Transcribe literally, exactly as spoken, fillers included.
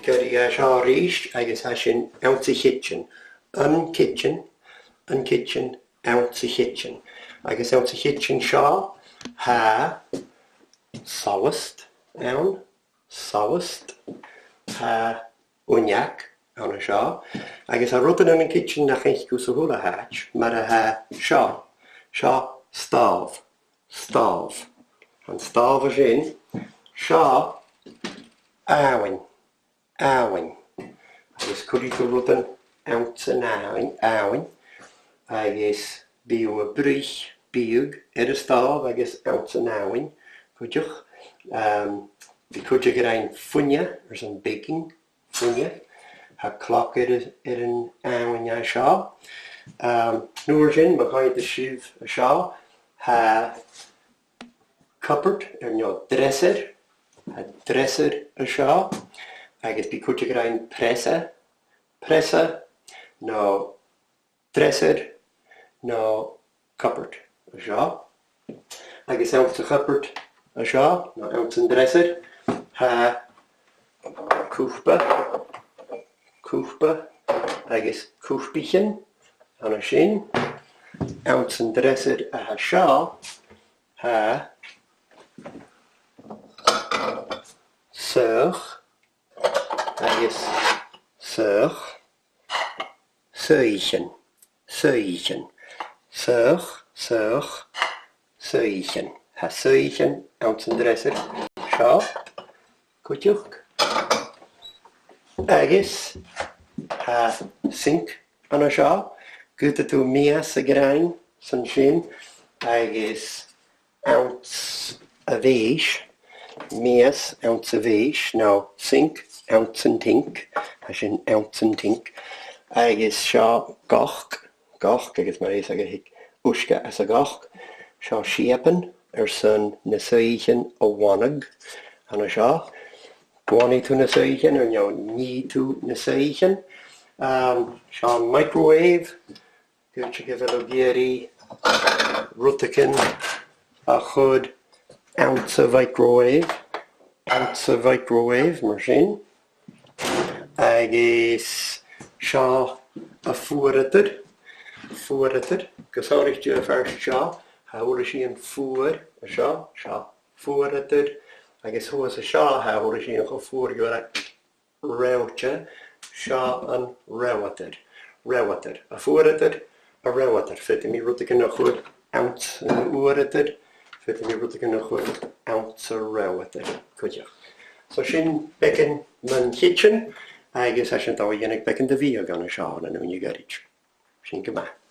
Cuiridh e seo a-rithist agus tha sin anns a' chidsin. An cidsin, an cidsin, anns a' chidsin. Agus anns a' chidsin seo, tha solast ann, solast, tha uinneag ann an seo, agus tha rudan ann an cidsin nach fhaic thu sa h-uile h-àite, mar a tha seo, seo stòbh, stòbh. An stòbh a tha sin, seo abhainn, abhainn. Agus cuiridh tu rudan anns an abhainn, abhainn. Agus bidh thu a' bruich biadh air an stòbh agus anns an abhainn cuideachd. Um, bidh cuideigin ag ràdh fuine airson baking, fuine. Tha cloc air, air an abhainn a tha seo. Um, an uair sin, ma choimheadas sibh an seo, tha cupboard, air neo dreasair, tha dreasair an seo, agus bidh cuideigin ag ràdh preasa, preasa, no dreasair, no cupboard an seo. Agus anns a' chupboard an seo, no anns an dreasair, tha cupa, cupa, agus cupaichean an sin. Anns an dreasair a tha seo, tha soitheach agus soitheach, soithichean, soithichean, soitheach, soitheach, soithichean. Tha soithichean anns an dreasair seo cuideachd. Agus tha sinc an seo, ged a tha mias a' gràin san sin, agus anns a' bhèis, mias anns a' bhèis, no sinc anns an t-sinc, tha sin anns an t-sinc, agus seo goc, goc, agus mar a tha fios agaibh, thig uisge às a' ghoc, seo siabann airson na soithichean a mhanaig an seo. Buannaidh tu na soithichean, air neo nì tu na soithichean. Um, seo microwave, ged a bheil thu ag iarraidh rudeigin a chur anns a' mhicrowave, anns a' mhicrowave, mar sin. Agus seo am fuaradair, fuaradair, gu sònraichte am fear seo, tha e uile sìon fuar an seo, seo fuaradair, agus shuas an seo, tha e uile sìon cho fuar gu bheil e reòthte, seo an reòthadair, reòthadair, am fuaradair, am reòthadair. Faodaidh mi rudeigin a chur anns an fhuaradair, faodaidh mi rudeigin a chur anns an reòthadair cuideachd. So sin beagan mun chidsin, agus tha sinn a' dol a dhèanamh beagan de bhiadh an seo ann an ùine ghoirid. Sin gu math.